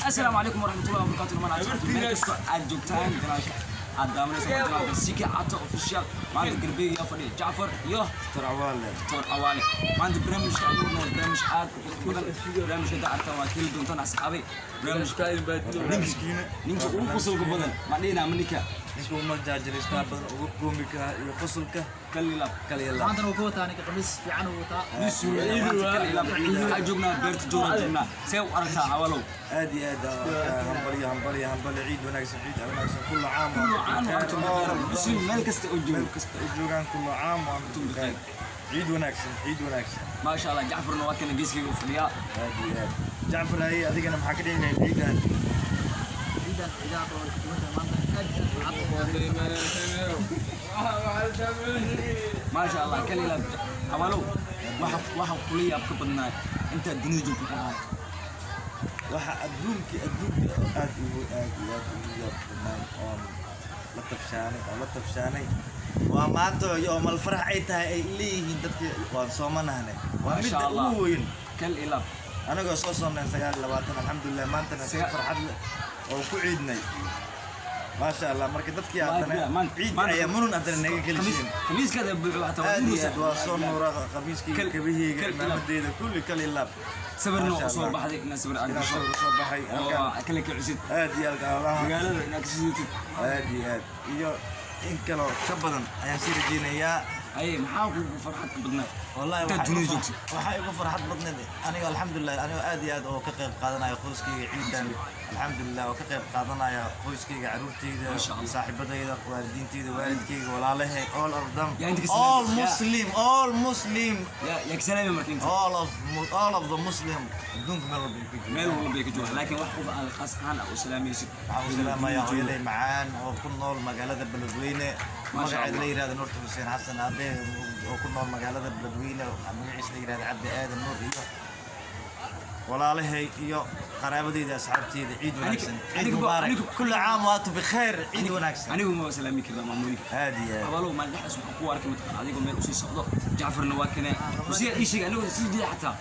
Asalaamu calaykum waraxmatullahi wabarakaatu. Dhamaan asxaabta meel kasta aad joogtaan, channelka aad daawanaysa waa channelka Siki Cato Official. Maanta garbeyga fadhiya Jacfar iyo Tarcawaale. Doctor Awaale. Maanta barnaamijka aan wadno waa barnaamij aad u qurux badan. Barnaamijka hadda aragtaan waa ka heli doontaan, asxaabay. Barnaamijka Barnaamijkiina ninka ugu qosolka badan ma dhihinaa ma ninka ninka uma jaajilaystaa badan, ugu koomika iyo qosolka. Kalilab. Kaliya la. Maantana wuu ka wataa ninka, qamiis fiican uu wataa. Maanta kalilab waxaa joognaa beerta Joora joognaa. See u aragtaa, Awalow? Aad iyo aad hambalyo, hambalyo, hambalyo. Ciid wanaagsan, ciid wanaagsan. Kullu caam Kullu caam wa antum bikhair. Muslim meel kasta oo joogo. Meel kasta oo joogaan, kullu caam wa antum bikhair. Ciid wanaagsan, ciid wanaagsan. Maasha Allah, Jacfarna waa kana geeskayga u fadhiyaa. Aad iyo aad. Jacfar, haye, adigana maxaa ka dhihi lahayd ciidan? Ciidan ciidaha kale way ka duwan tahay maanta, aad iyo aad farxad. Maasha Allah, kalilab. Awalow, waxa kula yaab ka badnaa intaad dunida joogto muxuu ahaa? Waxa adduunka aad ugu aad iyo aad ugu yaab badnaan oon la tafshaanay oo la tafshaanay waa maanta yoomal farax ay tahay, ay leeyihiin dadka waan soomanahnay. Waa Maasha midda Allah. ugu weyn. Kal ilab. Anagoo soo soomnay 29, alxamdulilah, maantana si farxad leh oo ku ciidnay, maasha Allah. Marka dadkii haddana ciid ayaa munun haddana naga gelisheen. Khamiiskaada buuxo xataa waa Aad iyo nuuraysa. aad waa soo nuura khamiiskayga, kabahayga, imaamadeyda, kulli kal ilaab. Sawirna Maasha waa soo Allah. baxday inaad sawir aad Inaan gasho sawir soo baxay oo halkan. kala kicisid. Aad iyo aad allaha. Magaalada inaad ka sidatid. Aad iyo aad, iyo in kaloo ka badan ayaan sii rajeynayaa. Haye, maxaa kugu farxad ka badnaa Wallahi intaad waxaa dunida igu joogtid? Waxaa igu farxad badneed aniga, alxamdulilah, anigo aad iyo aad oo ka qayb qaadanaya qoyskayga ciidan, alxamdulilah, oo ka qayb qaadanaya qoyskayga, caruurtayda, Masha Allah. saaxiibadayda, waalidiintayda, waalidkayga, walaalahay, all of them. Yaa inta ka All salaamay? Muslim, all Muslim. Yaa ka salaamay marka inta? All of the Muslim adduunka meel walba ay ka joogaan. Meel walba ay ka joogaan, laakiin wax qof aad khaas ahaan aad u salaamaysid? Waxaan u salaamayaa hooyaday macaan oo ku nool magaalada Beledweyne, Masha magaceeda Allah. la yihahdo Nuurta Xuseen Xasan. Aabe oo ku nool magaalada Beledweyne, magaciisa la yihahdo Cabdi Aadan Nuur, iyo walaalahay iyo qaraabadeyda, asxaabteyda. Ciid wanaagsan, ciid mubaarak. Kullu caam wa antum bikhair. Ciid wanaagsan. Anigu ma salaami karnaa maamooyinka? Aad iyo aad. Abaalow, maalin dhexdaas waxaan ku arkay mataqaan adigoo meel usii socdo, Jacfarna waa kane usiga ii sheegay, anigoo sii jeeda xataa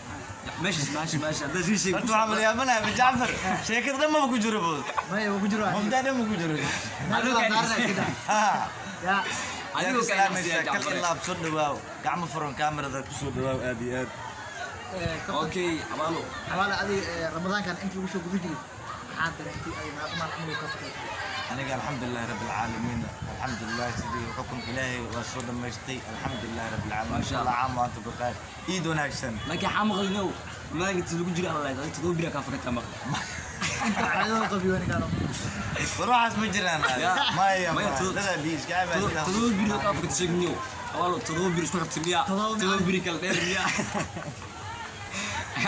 meeshaas meesha haddaa sii sheegay. Horta waxaan malyaamanahay ma Jacfar sheekada dhan maba ku jiro bood. Maya, waa ku jiro. Mubdaa dhan ma ku jiro. Meel kale saarnaa iska daa. Ha. Yaa. Adigoo Adigoo ka salaamaysaa. Kal Jacfar. Ilaab, soo dhawaaw, gacmo furan, kaamirada kusoo dhawaaw, aad iyo aad. Kabtan. Okay, abaalo. Xawaale, adiga ramadaankan inta lagu soo guda jiray maxaa dareentay ay maaqmaan camal ka fakay? Aniga alxamdulilahi rabbi alcaalamiin, alxamdulilah, sidii xukunka Ilaahay waa soo dhammaystay, alxamdulilahi rabbi alcaalamiin. Masha Kullu Allah. caam wa antum bikhair, ciid wanaagsan. Laakiin waxaa maqlinow ramadaanka inta lagu jira alla adiga 7 bira kaa fakataa maqla. Inta caadada qabiyo ninkaan. War waxaas ma jiraan. Ya. Maya. Maya, maya, dadaa biyo iska cabaa. 7 biri kaa fakata sheegniyow, abaalo, 7 biri isku xigta miyaa? 7. 7 biri kala dheer miyaa,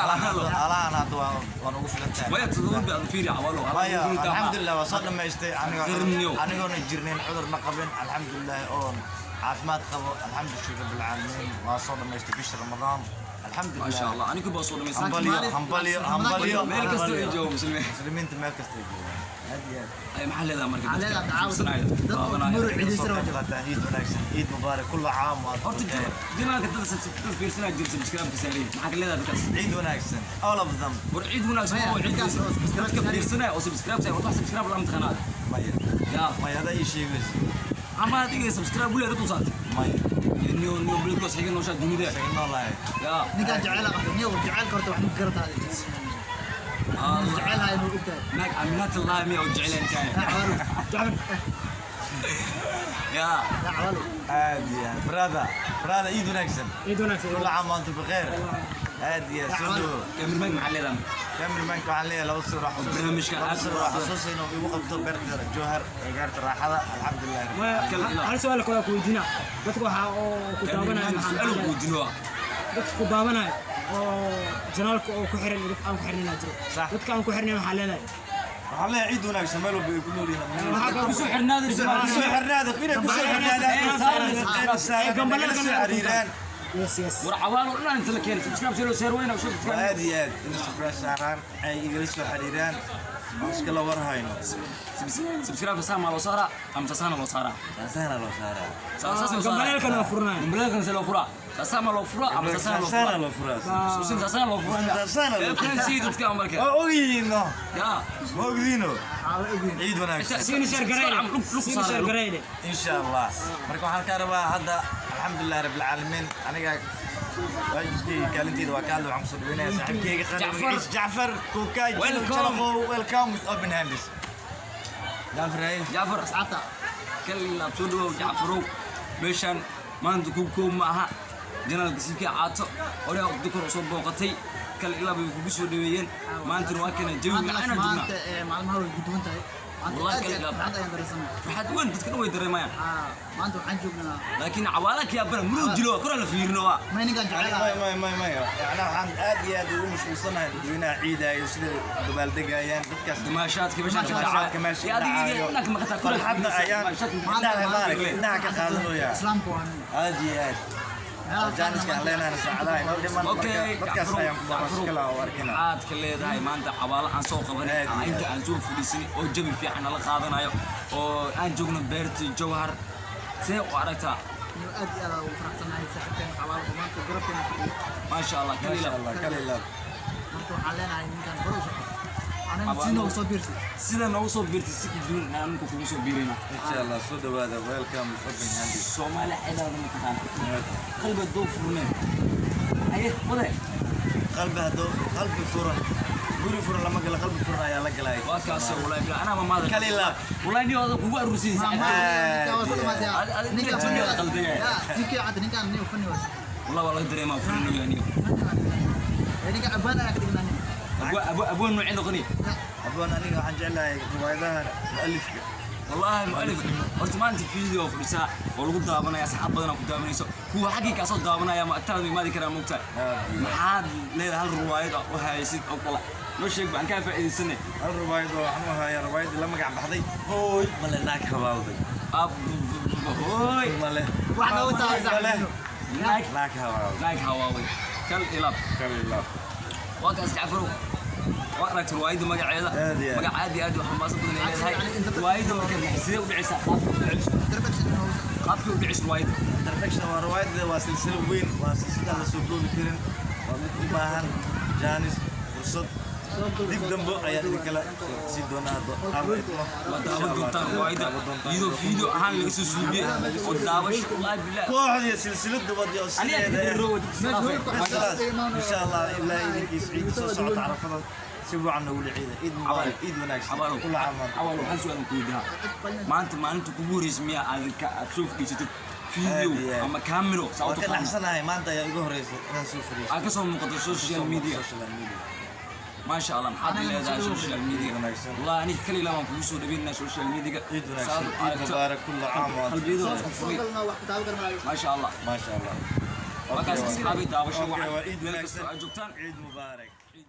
abaalo? Alahan hadda waan ugu filan tahay. Maya, 7 biri aad fiiri, abaalo. Maya, alxamdulilah, waa soo dhammaystay anigoo Qirniyow. anigoona jirnayn, cudur ma qabin, alxamdulilah, oon caafimaad qabo, alxamdulilah rabbi alcaalamiin, waa soo dhammaystay bisha Ramadaan, alxamdulilah. Maasha Allah, anigu baa soo dhamaysan. Hambalyo, hambalyo, hambalyo. Meel kasta ay Hambalyo. joogo muslimiin. Muslimiinta meel kasta ay joogaan, aad iyo aad. Ay, maxaa leedahay marka Maxaa dadka leedahay dacaawa fiirsanaya, dad oo daawanaya? muru ciidaysan Soo waa qayb jira. qaataan. Ciid wanaagsan, ciid mubaarak, kullu caam wa antum Horta bikhair. Jinaanka dad fiirsanaya jira, subscribe ka saareen, maxaa ka leedahay dadkaas? Ciid wanaagsan, all of them. War ciid wanaagsan. Maya, Oo ciid dadkaas oo subscribe dadka saareen. Fiirsanaya oo subscribe saareen, wax subscribe lama taqaanaa. Maya. Ya. Maya, hadaa ii sheegayso. Ama adiga subscribe weli dad u saartay? Maya. Niyo niyo bilkoos xiga nooshaa dunida. Isaga noolahay. Ya. Ninkaan jecel qabta niyo, jecelka horta wax ma garataa adiga. Allah. Jecelahay inuu ogtahay. Naag aaminaat Allah miya oo jecleen kaaya? Yaa xawaalo Jacfar. Ya. Yaa xawaalo. Aad iyo aad, brother, brother, ciid wanaagsan. Ciid wanaagsan. Kullu caam wa antum bikhair, aad iyo aad, soo dhawow. Cameraman, maxaa leedahay? Cameramanka waxaan leeyahay laba sawir oo Barnaamijka laba aad sawir oo xasuus inuu igu qabto beerta Jowhar ee gaarta raaxada, alxamdulilah. Kal ilaab. Hal su'aal kale ku weydiina dadka waxaa oo ku daawanaya Cameraman maxaa su'aal leedahay? weydiino. Dadka ku daawanaya oo channelka oo ku xiran iyo dadka aan ku xirnayn jiro. Sax. Dadka aan ku xirnayn waxaa leedahay? Waxaan leeyahay ciid wanaagsan meel walba ay ku nool yihiin. Waxaa kaloo Kusoo xirnaada. Kusoo xirnaada, inay kusoo xirnaadaan, Gambalada soo xiriiraan. Yes. War cawaalo dhan inta la keenay subscribe see loo seer weyna oo Waa aad iyo aad in subscribe saaraan, ay igala soo xiriiraan oo iskala war hayno. Subscribe saa ma loo saaraa ama saasana loo saaraa? Saasaana loo saaraa. Saas loo saaraa. Gambaleelkana waa furanaya. Gambaleelkana see loo furaa? Saasaa ma loo furaa ama saasaa loo Saasana furaa? Loo furaa. Usin saasaa loo furaa. Saasana loo Ee, friends dadka marka. Waa ogyihiin, no? Ya. Ma ogdiino? Ciid wanaagsan. Siina share garayne, siina share garayne. Insha Allah. Marka waxaan ka rabaa hadda, alxamdulilah rabbil caalamiin, aniga waajibkayga kaalinteyda waa ka hadla. Waxaan kusoo dhaweynaya saaxiibkayga qani, Jacfar. magaciisa Jacfar Kuka. Welcome. Jalaqow, welcome with open hands, Jacfar, hey. Jacfar, Asxaabta. Kal laab soo dhawow, Jacfarow. Meeshaan maanta ku koob ma aha channelka CK Caato hore dukor soo booqatay, kal ilaa bay kugu soo dhaweeyeen. Maantana waa kana jawi Maanta macaan joognaa. Maanta maalmaha way guduwan tahay. Maanta Wallahi aad kal iyo aad ilaab. farxad ayaan dareensanahay. Farxad weyn dadka dhan way dareemayaan. Maanta waxaan joognaa Laakiin cawaala kiyaabana muruu jilo kora la fiirino waa. May ninkaan Ani jecelahay. may may may may yani waxaan aad iyo aad ugu mashquulsanahay dadweynaha ciidaayo, sida dabaaldegayaan dadkaas. Damaashaadka meesha ka Damaashaadka meesha dhacaya. ka Adiga dhacayo. indhaha ka maqataa kora. Farxadda ayaan indhaha maaragtay indhaha ka qaadanaya. Islaamka waa nin. Aad iyo aad jaaniska aan leenahay saacadaha inoo dhiman. Okay. Marka dadkaas ayaan ku mashkala oo arkina. Aad ka leedahay maanta cabaalo aan soo qabanay Aad iyo inta aad. aan soo fadhiisanay oo jawi fiican nala qaadanayo oo aan joogno beertii Jawhar, see u aragtaa? Inuu aad iyo aad ugu faraxsanahay saaxiibkeen Cawaalo oo maanta garabkeena fadhiyo. Maasha Allah. Maasha Kalila. Allah, kalila. Marka waxaan leenahay ninkaan hore u soco. Anana Cawaalo. si noogu soo biirtay. Sida noogu soo biirtay si ka duwan aan anku kugu soo biirayna. Insha Allah, soo dhawaada, welcome with open hands. Soomaali ciidaada ma taqaan qalbi doo furneen aye wade. Qalbi hadduu qalbi furan, guri furan lama gala, qalbi furan ayaa la galay. Waa kaas, wallahi bila anaa ma maada. Kalila. Wallahi ni wada kugu aruursiinaysa. Ninkaan waa soo dhamaatay. Ninkaan Ninkaan waa qaldan yahay. Yaa, si fiican ninkaan nin funny waa. Wallahi waa laga dareemaa furino yaani. Funny waa ninkaan. Ninkaan abaan ayaa ka dhignaa nin. Abwa abwa abwa nuucii noqoni. Abaan aniga waxaan jeclahay riwaayadaha mualifka. Wallahi mualif horta maanta video fadhisaa oo lagu daawanaya, asxaab badan ku daawanayso, kuwa xaggii kaa soo daawanaya ma agtaada ma imaadi karaan, moogtahay? Maxaad leedahay hal riwaayad oo u haysid oo kale noo sheeg baan kaa faa'iidaysanay. Hal riwaayad oo waxaan u hayaa, riwaayadii la magac baxday Hooy Male Naag Habaawday. Hooy Male Wax noogu tahay Male saaxiibno. Naag Naag Habaawday. Naag hawaaway, kal ilab. Kal ilab. Waa kaas, Jacfarow, waa aragtay riwaayadda magaceeda. Aad iyo aad. Magac aad iyo aad u xamaasad badan ay leedahay riwaayadda. Marka sidee u dhicaysaa, qaabka u dhicayso? Introduction noogu Qaabkii u dhicayso riwaayadda? Introduction waa riwaayadda, waa silsilo weyn, waa silsilada la soo koobi karin, waa mid u baahan jaanis fursad. Dib dambe ayaan idinkala sii doonaa hadda ama idmo. Waa daawan doontaan riwaayadda iyadoo video ahaan laga soo suubiyey oo daawasho, wallaahi billaah. Kooxdii silsilada wadi oo aniga sideeda kadib rowa sidaas insha Allah ilaa idinkiis ciidda soo socota Carafada si wacan noogu ciida. Ciid mubaarak, ciid wanaagsan. Cawaalo. Kula camaan. Cawaalo, waxaan su'aal ku weydiiyaa. Maanta maalinta kugu horreysay miyaa aad ka aad soo fadhiisatid Aad iyo video aad. ama camero saa u Waan ka taqaano? naxsanahay, maanta ayaa igu horeysa inaan soo fadhiisto. Aad ka soo muuqato social media. Social media. Maasha Allah, maxaad leedahay social media? Wanaagsan. Wallahi aniga kaliya baan kugu soo dhaweynaa social media. Ciid wanaagsan, ciid mubaarak, kulla caam wa antum Qalbiyada bikhair. isku furay. Soo galnaa wax ku taaban karnaa. Maasha Allah. Maasha Allah. Waa kaas, asxaabi, daawasho Okay, wacan waa ciid meel kastoo wanaagsan. aad joogtaan. Ciid mubaarak. Ciid.